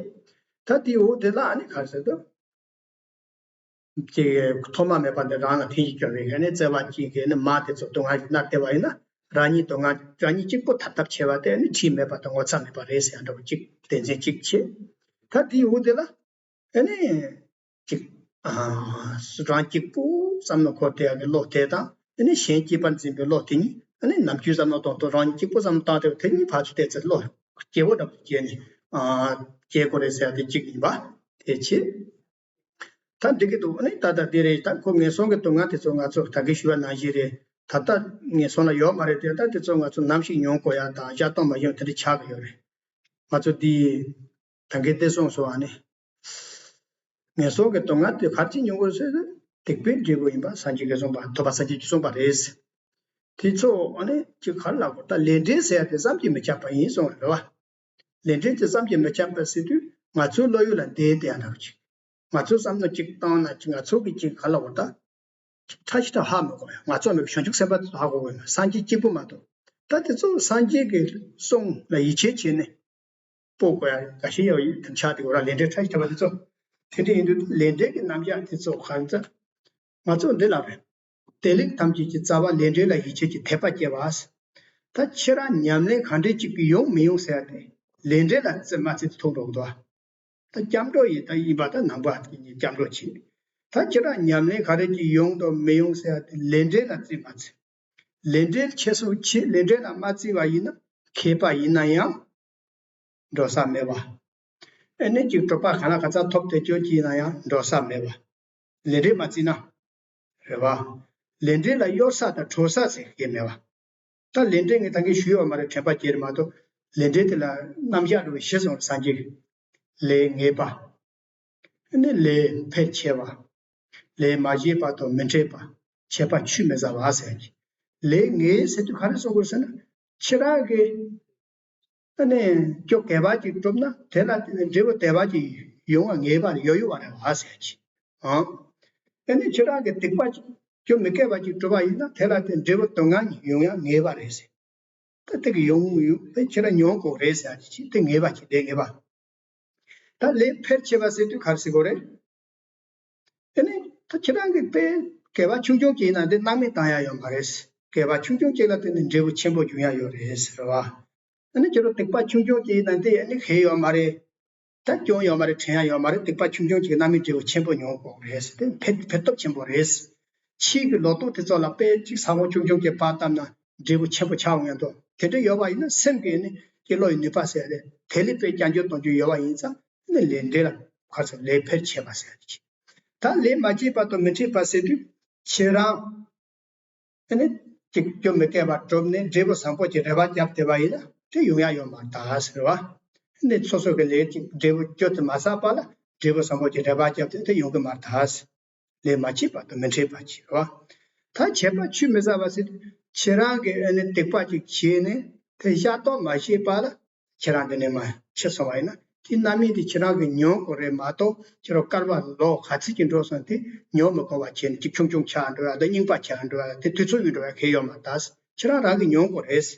ད་དེའི་འོག་དེ་ལ་ཨ་ནི་ག་རེ་ཟེར་དུས། ཅིག་ཐོག་མ་མེད་པ་འདི་རང་ལ་འཐེན་གྱིས་སྐྱོར་བའི་གི་ནི་བརྩེ་བ་གཅིག་གི་ནི་མ་དེ་ཚོ་སྡུག་བསྔལ་གྱིས་མནར་བསྡད་པ་ཡིན་ན་ རང་ཉིད་དོ་ང་རང་ཉིད་གཅིག་པོ་ཐར་ཐབས་བྱེད་པ་དེ་ནི་འཁྲིས་མེད་པ་དང་ངོ་ཚ་མེད་པ་རེད་ཟེར་ཡ་འདྲ་བོ་གཅིག་བདེན་འཛིན་གཅིག་བྱེད། ད་དེའི་འོག་དེ་ལ་ཨ་ནི་གཅིག་ཨ་རང་གཅིག་པུ་བསམ་བློ་འཁོར་བསྡད་ཡ་གི་བློ་དེ་དང་ཨ་ནི་གཞན་གཅེས་པར་འཛིན་པའི་བློ་དེ་གཉིས་ཨ་ནི་ནམ་རྒྱུན་བསམ་བློ་གཏོང་དུས་རང་ཉིད་གཅིག་པུ་བསམ་བློ་བཏང་སྟེ་དེ་གཉིས་བར་དུ་བལྟས་ཚེ་བློ་སྐྱེ་བོ་འདྲ་བོ་སྐྱེས་ནས་ཨ་སྐྱེ་དགོས་རེད་ཟེར་ཡ་དེ་གཅིག་ཡིན་པ་དེ་བྱེད། ད་འགྲིག་གི་འདུག་ཨ་ནི་ད་ལྟ་འདི་རེད། ད་ཁོ་ངན་སོང་གི་སྡུག་བསྔལ་དེ་ཚོ་ང་ཚོ་ད་གིན་ཞུས་པ་ནང་བཞིན་རེད། ད་ལྟ་ངན་སོང་ལ་ཡོད་མ་རེད་དེ། ད་དེ་ཚོ་ང་ཚོ་ནམ་ཞིག་མྱོང་དགོས་ཡ་དང་བཤད་སྟངས་མ་ཡོང་དེ་འདྲ་ཆགས་ཀྱི་ཡོད་རེད། ང་ཚོ་འདི་ད་གིན་དེ་སོང་སོང་ཨ་ནི་ངན་སོང་གི་སྡུག་བསྔལ་དེ་ག་རེ་བྱས་མྱོང་དགོས་ཟེར་ན་སྡིག་པའི་འབྲས་བུ་ཡིན་པ་སངས་རྒྱས་ཀྱིས་གསུངས་པ་ཐོས་པ་སངས་རྒྱས་ཀྱིས་གསུངས་པ་རེད། དེ་ཚོ་ཨ་ནི་ཅིག་ག་རེ་ལབ་དགོས། ད་ལས་འབྲས་ཟེར་ཡ་དེ་བསམ་གྱིས་མི་ཁྱབ་པ་ཡིན་གསུངས་རེད་བ། ལས་འབྲས་དེ་བསམ་གྱིས་མི་ཁྱབ་པ་ཟེར་དུས་ང་ཚོའི་བློ་ཡུལ་ལ་འདས་ཏེ་ཡང་འདྲ་བ་ཅིག་ང་ཚོའི་བསམ་བློ་གཅིག་བཏང་ན་ཅིག་ང་ཚོ་གི་ཅིག་ག་ལ་འོ་ད་ཅིག་ཕྲ་ཞིག་ད་ཧ་མི་གོ་ཡ། ང་ཚོ་མེད་པའི་བྱང་ཆུབ་སེམས་དཔའ་དེ་ཚོ་ཧ་གོ་གི་ཡོད་མ། སངས་རྒྱས་གཅིག་པུ་མ་གཏོགས། ད་དེ་ཚོ་སངས་རྒྱས་ཀྱི་གསུང་ལ་ཡིད་ཆེས་བྱས་ནས་སྤོ་དགོས་ཡ་འགའ་ཤས་ཡོད་ཡིན། དེ་ཆགས་དེ་འོ་ར་ལས་འབྲས་ཕྲ་ཞིག་ད་བ་དེ་ཚོ་དེ་འདྲ་ཡིན་དུས་ལས་འབྲས་ཀྱི་རྣམ་གཞག་དེ་ཚོ་གང་ཚ་ང་ཚོ་འདི་ལ་རེད། བདེ་ལེགས་ཐམས་ཅད་ཀྱི་རྩ་བ་ལས་འབྲས་ལ་ཡིད་ཆེས་ཀྱི་དད་པ་སྐྱེ་བ། ད་ཁྱེད་རང་ཉམས་ལེན་གང་འདྲ་ཅིག་གི་ཡོང་མི་ཡོང་ཟེར་ཡ་དེ་ལས་འབྲས་ལ་བརྩི་མ་བརྩི་དེ་མཐོང་འགྲོ་གི་འདུག་ད་སྐྱབས་འགྲོ་ཡིན་ད་ཡིན་པ་ད་ནང་པ་དེ་ཉིད་སྐྱབས་འགྲོ་བྱེད། ད་ཁྱེད་རང་ཉམས་ལེན་ག་རེ་ཅིག་ཡོང་དང་མི་ཡོང་ཟེར་ཡ་དེ་ལས་འབྲས་ལ་བརྩི་མ་བརྩི། ལས་འབྲས་ཁྱད་གསོད་བྱེད། ལས་འབྲས་ལ་མ་བརྩི་བ་ཡིན་ན་མཁས་པ་ཡིན་ན་ཡང་འགྲོ་ས་མེད་པ། ཨེ་ནས་ཅིག་གྲུབ་པ་གང་ལ་ག་ཚ་ཐོབ་སྟེ་སྐྱོ་སྐྱིད་ན་ཡང་འགྲོ་ས་མེད་པ། ལས་འབྲས་མ་བརྩིས་ན། རེད་བ། ལས་འབྲས་ལ་གཡོལ་ས་དང་གྲོལ་ས་ཟེར་གྱི་མེད་པ། ད་ལས་འབྲས་ངས་ད་གིན་ཞུས་ཡོད་མ་རེད། དྲན་པ་བསྐྱེད་མ་གཏོགས་ལས་འབྲས་དེ་ལ་རྣམ་གཞག་འགྲོ་བའི་གཞི་བཟུང་བའི་སངས་རྒྱས་ཀྱི་ལས་ངེས་པ། ཨེ་ནས་ལས་ཕལ་ཆེ་བ། ལས་མ་བྱས་པ་དང་མི་འཕྲད་པ། ཆད་པ་ཆུད་མི་ཟ་བ་ཟེར་གྱི། ལས་ངེས་ཟེར་དུས་ག་རེ་གསུང་དགོས་ཟེར་ན། ཁྱེད་རང་གིས་ཨ་ནི་སྐྱོ་གད་པ་ཅིག་གྲུབ་ན་དེ་ལ་བརྟེན་ནས་འབྲས་བུ་བདེ་བ་ཅིག་ཡོང་བ་ངེས་པ་ཡོད་ཡོད་པ་རེད་བ་ཟེར་གྱི། ཨང་། ཨ་ནི་ཁྱེད་རང་གིས་སྡིག་པ་ཅིག་སྐྱོ་མི་སྐྱེ་བ་ཅིག་གྲུབ་པ་ཡིན་ན་དེ་ལ་བརྟེན་འབྲས་བུ་སྡུག་བསྔལ་ཡོང་ཡ་ངེས་པ་རེད་ཟེར། ད་དེ་གི་ཡོང་ཡོད་པས་ཁྱེད་རང་མྱོང་དགོས་རེད་ཟེར་གྱི་དེ་ངེས་པ་ཅིག་དེ་ངེས་པ། ད་ལས་ཕལ་ཆེ་བ་ཟེར་དུས་ག་རེ་ཟེར་དགོས་རེད། དེ་ནི་ད་ཁྱེད་རང་གིས་དཔེ་གད་པ་ཆུང་ཆུང་ཅིག་ཡིན་ན་དེ་སྣང་མེད་བཏང་ཡ་ཡོད་མ་རེད། གད་པ་ཆུང་ཆུང་ཅིག་ལ་བརྟེན་ནས་འབྲས་བུ་ཆེན་པོ་འབྱུང་ཡ་ཡོད་རེད་ཟེར་བ། དེ་ནི་ཁྱེད་རང་སྡིག་པ་ཆུང་ཆུང་ཅིག་ཡིན་ན་དེ་ནི་ཧེ་ཡོད་མ་རེད། ད་སྐྱོན་ཡོད་མ་རེད། དྲན་ཡ་ཡོད་མ་རེད། སྡིག་པ་ཆུང་ཆུང་ཅིག་རྣམ་སྨིན་འབྲས་བུ་ཆེན་པོ་མྱོང་དགོས་རེད་ཟེར་དེ་ཕན་ཕན་སྟོབས་ཆེན་པོ་རེད། ཕྱིའི་གི་ལོ་ཏོག་དེ་ཚོ་ལ་དཔེ་གཅིག་ས་བོན་ཆུང་ཆུང་གི་བར་བཏབ་ན་འབྲས་བུ་ཆེན་པོ་ཆགས་འོང་ཡ་འདུག་དེ་འདྲ་ཡོད་པ་ཡིན་ན་སེམས་ཀྱི་ནི་ཀྱི་བློ་ཡི་ནུས་པ་ཟེར་རེད། དེ་ལས་དཔེ་བསྐྱར་འགྱུར་གཏོང་རྒྱུ་ཡོད་པ་ཡིན་ཙང་ནི་ལས་འབྲས་ལ་ཁ་ཚ་ལས་ཕལ་ཆེ་བ་ཟེར་གྱི། ད་ལས་མ་བྱས་པ་དང་མི་འཕྲད་པ་ཟེར་དུས་ཁྱེད་རང་ཨ་ནི་ཅིག་སྐྱོ་མི་སྐྱེ་བ་གྲུབ་ནས་འབྲས་བུ་བཟང་པོ་ཅིག་རེ་བ་བརྒྱབ་བསྡད་པ་ཡིན་ན་དེ་ཡོང་ཡ་ཡོད་མ་རེད་ད་ཟེར་བ། ཨ་ནི་སོ་སོ་གི་ལས་ཅིག་འབྲས་བུ་སྐྱོ་དེ་མ་བསགས་པ་ལ་འབྲས་བུ་བཟང་པོ་ཅིག་རེ་བ་བརྒྱབ་སྟེ་དེ་ཡོང་གི་མ་རེད་ད་ཟེར། ལས་མ་བྱས་པ་དང་མི་འཕྲད་པ་ཅིག་རེད་བ། ད་ཆད་པ་ཆུད་མི་ཟ་བ་ཟེར་དུས་ཁྱེད་རང་གིས་ཨ་ནི་སྡིག་པ་ཅིག་བྱས་ནས་དེ་བཤགས་གཏོང་མ་བྱས་པ་ལ། ཁྱེད་རང་འདི་ནས་མར་ཕྱིར་སོང་བ་ཡིན་ན་དེའི་རྣམ་སྨིན་དེ་ཁྱེད་རང་གིས་མྱོང་དགོས་རེད་མ་གཏོགས་ཁྱེད་རང་སྐལ་བ་ལོ་ག་ཚོད་ཅིག་འགྲོ་སོང་དེ་མྱོང་མི་དགོས་པ་བྱས་ནས་ཅིག་ཆུང་ཆུང་ཆགས་འགྲོ་ཡ་དང་རྙིང་པ་ཆགས་འགྲོ་ཡ་དེ་དུས་ཚོད་ཡོད་འགྲོ་ཡ་གལ་ཡོད་མ་རེད། ད་ཁྱེད་རང་རང་གིས་མྱོང་དགོས་རེད།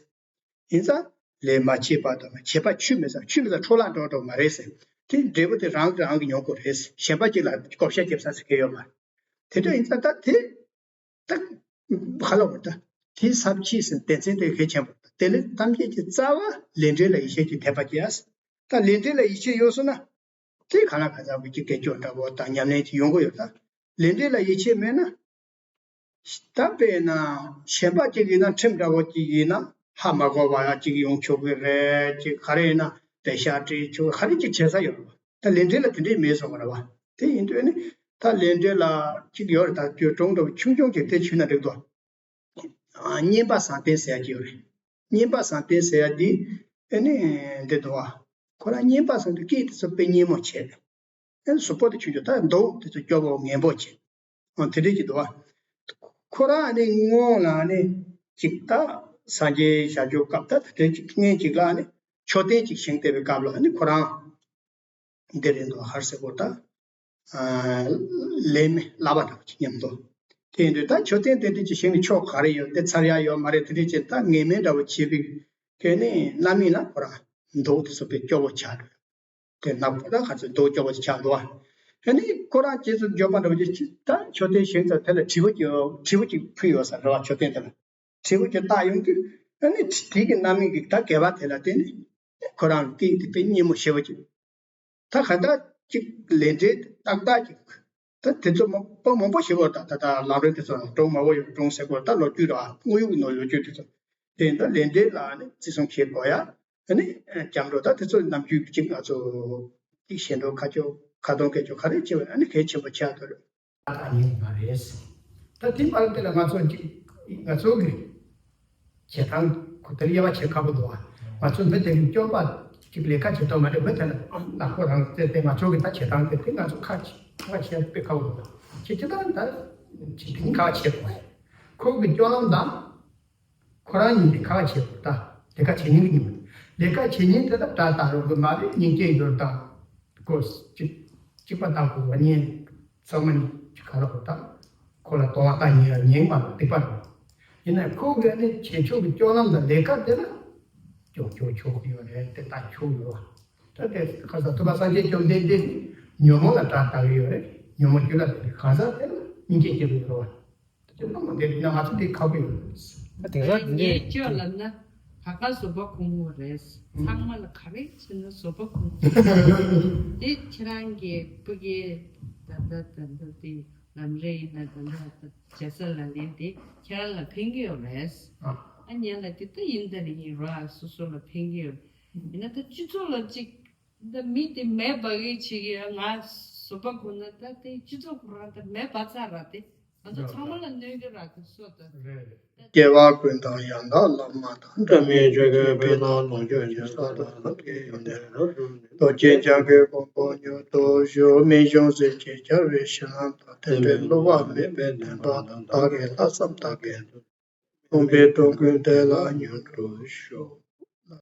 ཡིན་ཙང་ལས་མ་བྱས་པ་དང་བྱས་པ་ཆུད་མི་ཟ། ཆུད་མི་ཟ་འཕྲོ་བརླག་འགྲོ་འགྲོ་མ་རེད་ཟེར། དེ་འབྲས་བུ་དེ་རང་གིས་རང་གིས་མྱོང་དགོས་རེད། གཞན་པ་ཅིག་ལ་བགོ་བཤའ་རྒྱབ་ས་ཟེར་གལ་ཡོད་མ་རེད། དེ་འདྲ་ཡིན་ཙང་ད་དེ། ད་ག་ལ་བར་ད། དེའི་ས་བཅད་ཟེར་སྡེ་ཚན་དེ་གལ་ཆེན་པོ། བདེ་ལེགས་ཐམས་ཅད་ཀྱི་རྩ་བ་ལས་འབྲས་ལ་ཡིད་ཆེས་ཀྱི་དད་པ་སྐྱེ་ཡ། ད་ལས་འབྲས་ལ་ཡིད་ཆེས་ཡོད་སོང་ན། དེ་གང་ལ་གང་འཚམ་གྱི་སྐད་ཅོར་འདྲ་བོ་དང་ཉམས་ལེན་གྱི་ཡོང་གི་ཡོད་ད། ལས་འབྲས་ལ་ཡིད་ཆེས་མེད་ན། ད་དཔེར་ན་གཞན་པ་གཅིག་ཡིན་ན་ཁྲིམས་འདྲ་བོ་གཅིག་ཡིན་ན་ཧ་མ་གོ་བ་ཡ་གཅིག་ཡོང་ཆོག་གི་རེད། གཅིག་ག་རེ་ཡིན་ན་པེ་ཤག་སྤྲད་ཆོག་ག་རེ་གཅིག་བྱེད་ས་ཡོད་རེད་བ། ད་ལས་འབྲས་ལ་དེ་འདྲས་མེད་སོང་བ་རེད་བ། དེ་ཡིན་དུས་ནི་ད་ལས་འབྲས་ལ་གཅིག་ཡོད་རེད། ད་ཁྱོད་གྲོང་འདྲ་བོ་ཆུང་ཆུང་གཅིག་དེ་ཆུད་ན་འགྲིག་འདུག་ཨ། བསྙེན་པ་བཟང་བསྟེན་ཟེར་ཡ་གཅིག་ཡོད་རེད། བསྙེན་པ་བཟང་བསྟེན་ཟེར་ཡ་འདི་ཨེ་ནི་འདི་འདུག་བ། ཁོ་རང་བསྙེན་པ་བཟང་དུས་སྐད་དེ་ཚོ་དཔེ་སྙན་མོ་བྱེད། ཨེ་གཟུགས་པོ་དེ་ཆུང་ཆུང་ད་མདོག་དེ་ཚོ་སྐྱོ་བོ་ངན་པོ་བྱེད། ཨ། དེ་འདྲས་ཀྱི་འདུག་བ། ཁོ་རང་ཨ་ནི་སྔོན་ལ་ཨ་ནི་ཅིག་ད་སངས་རྒྱས་ཞབས་ཞུ་སྐབས་ད་དེ་འདྲས་ཅིག་སྔོན་ཅིག་ལ་ཨ་ནི་མཆོད་རྟེན་ཅིག་བཞེངས་བསྡད་པའི་སྐབས་ལ་ཨ་ནི་ཁོ་རང་འདི་རེད་འདུག་ཧར་སེ་གོ་ད། ཨ། ལས་མེད་བསླབ་པ་འདྲ་བོ་ཅིག་མཉམ་དུ། དེ་ཡིན་དུས་ད་མཆོད་རྟེན་དེ་འདྲས་ཅིག་བཞེངས་ནས་ཆོག་ག་རེ་ཡོད་དེ་ཚར་ཡ་ཡོད་མ་རེད། དེ་འདྲས་ཅིག་ད་ངན་སྨྲས་འདྲ་བོ་བྱེད་པའི་གལ་ནི་རྣམ་སྨིན་ལ་ཁོ་རང་མདོག་དེ་ཚོ་དཔེ་སྐྱོ་བོ་ཆགས་འགྲོ། དེ་ནག་པོ་ད་ག་ཚོད་མདོག་སྐྱོ་བོ་ཅིག་ཆགས་འདུག་བ། དེ་ནི་ཁོ་རང་རྗེས་སུ་འཇོག་པ་འདྲ་བོ་ཅིག་ད་མཆོད་རྟེན་བཞེངས་ཙང་དེ་ལ་དྲིལ་བུ་ཅིག་དྲིལ་བུ་ཅིག་ཕུལ་ཡོད་ས་རེད་བ། མཆོད་རྟེན་དེ་ལ་དྲིལ་བུ་ཅིག་བཏགས་ཡོང་དུས་ ཨ་ནི་དེ་གི་རྣམ་སྨིན་གྱི་ད་དགེ་བ་དེ་ལ་བརྟེན་ནས་ཁོ་རང་སྐད་དེ་དཔེ་སྙན་མོ་ཞེ་པོ་ཅིག་ད་ག་ད་ཅིག་ལས་འབྲས་ཏག་ཏག་ཅིག་ད་དེ་ཚོ་མང་པོ་མང་པོ་ཞེ་པོ་ད་ད་ད་ལམ་རིམ་དེ་ཚོ་སྒྲུང་མང་པོ་ཡོད། སྒྲུང་ཟེར་དགོས་ད་ལོ་རྒྱུས་ར་དངོས་ཡོད་ཀྱི་ནང་ལོ་རྒྱུས་དེ་ཚོ་དེ་ད་ལས་འབྲས་ལ་ནི་བརྩི་སྲུང་བྱེད་དགོས་ཡ། ཨ་ནི་སྐྱབས་འགྲོ་ད་དེ་ཚོ་རྣམ་འགྱུར་ཅིག་ང་ཚོ་ཅིག་ཞེ་འགྲོ་ཁ་ཕྱོགས་ཁ་གཏོང་སྐད་ཆ་ག་རེ་བྱེད་པ་ཨ་ནི་གལ་ཆེན་པོ་ཆགས་འདུག་ད་ཡིན་པ་རེད། ད་དེ་མ་དེ་ལ་ང་ཚོ་ཅིག་ང་ཚོ་གི་བྱེད་སྟངས་ཁོ་དེ་ལ་དབྱེ་བ་ཕྱེ་ཁག་པོ་འདུག་ཨ། ང་ཚོ་མི་དེ་གི་སྐྱོན་པ་ཅིག་ལས་ཀ་བྱེད་སྟངས་མ་རེད། མི་དེ་ལ་ཨ་ཁོ་རང་དེ་དེ་ང་ཚོ་གི་ད་བྱེད་སྟངས་དེ་དེ་ང་ཚོ་ཁ་ཁ་ཕྱེ་དཔེ་ཁག་པོ་འདུག་ཁྱེད་ཅི་ལྟར་ད་ཅིག་དེ་ཁ་ཕྱེ་དགོས། ཁོ་གི་སྐྱོན་ལམ་དང་ཁོ་རང་ཉིད་ཀྱི་ཁ་བ་བྱེད་དགོས། ད་ལས་ཀ་བྱེད་མཁན་གྱི་ཉིན་མོ། ལས་ཀ་བྱེད་མཁན་དེ་ལ་དགྲ་ལྟ་རོགས་གི་མ་རེད། སྙིང་རྗེ་འབྱོར་དང་། ཁོ་གཅིག་གཅིག་པ་དང་པོ་བ་གཉིས་ཚང་མ་གཉིས་ཀྱི་ཁ་ལ་ཧོ་ད། ཁོ་ལ་དོ་བ་ད་ཉེ་ཉེ་མ་ལ་སྡིག་པ་རེད། ཡིན་ན་ཁོ་གི་ནི་བྱེད་ཕྱོགས་ཀྱི་སྐྱོན་ལམ་དང་ལས་ཀ་དེ་ལ་ཀྱོག་ཀྱོག་ཆོག་གི་ཡོད་རེད། དེ་ལྟ་ཆོག་ཡོད་བ། ད་དེ་ཁ་ས་ཐུབ་པ་སངས་རྒྱས་བཅོམ་ལྡན་འདས་ཀྱིས་ཉོན་མོངས་ལ་དགྲ་ལྟ་གི་ཡོད་རེད། ཉོན་མོངས་རྒྱུད་ལ་དེ་གང་ཟག་དེ་ལ་སྙིང་རྗེ་སྐྱེ་གི་ཡོད་རེད་བ། དེ་ནང་མ་དེ་ན་ང་ཚོ་དེ་ཁག་པོ་ཡོད་རེད། ད་དེང་སང་ངས་སྐྱོ་ལབ་ན་ད་ག་བཟོད་པ་ཁོང་མོ་རེད། ཚང་མ་ལ་ག་རེ་བྱས་ན་བཟོད་པ་ཁོང་མོ་དེ་ཁྱེད་རང་གི་སྤུ་གའི་ད་ལྟ་ད་ལྟ་དེ་ལམ་རེ་ཡིན་ན་ད་ལྟ་བྱ་ས་ལ་ལེན་དེ་ཁྱེད་རང་ལ་ཕན་གི་ཡོད་རེད། ཨ་ཉན་ལ་དེ་ལྟ་ཡིན་ད་ནི་ཡིན་ར་སོ་སོ་ལ་ཕན་གི་ཡོད། ཡིན་ན་ད་སྤྱི་ཚོགས་ལ་ཅིག་ད་མི་དེ་མེ་འབར་གི་བྱེད་ཀྱི་ཡ་ང་བཟོད་པ་ཁོ་ན་ད་དེ་སྤྱི་ཚོགས་ཁོ་རང་ད་མེ་འབར་ཚར་ར་དེ་ང་ཚོ་ཚང་མ་ལ་གནོད་ཀྱི་ར་དེ་སོ་ད། སྐྱེ་བ་ཀུན་ཏུ་ཡང་དག་བླ་མ་དང་། འབྲལ་མེད་ཆོས་ཀྱི་དཔལ་ལ་ལོངས་སྤྱོད་ཅིང་། ས་དང་ལམ་གྱི་ཡོན་ཏན་རབ་རྫོགས་ནས། རྡོ་རྗེ་འཆང་གི་གོ་འཕང་མྱུར་ཐོབ་ཤོག་མི་འབྱུང་སྲིད་ཀྱི་བྱ་བའི་ཕྱིར་ལམ་དང་། དེ་འདྲའི་བསླུ་བ་མེད་པའི་བདེན་པ་དང་། བདག་གི་ལྷག་བསམ་དག་གིས་འདུལ། མཐོང་བའི་སྟོང་ཀུན་དེ་ལ་མྱུར་འགྲོ་ཤོག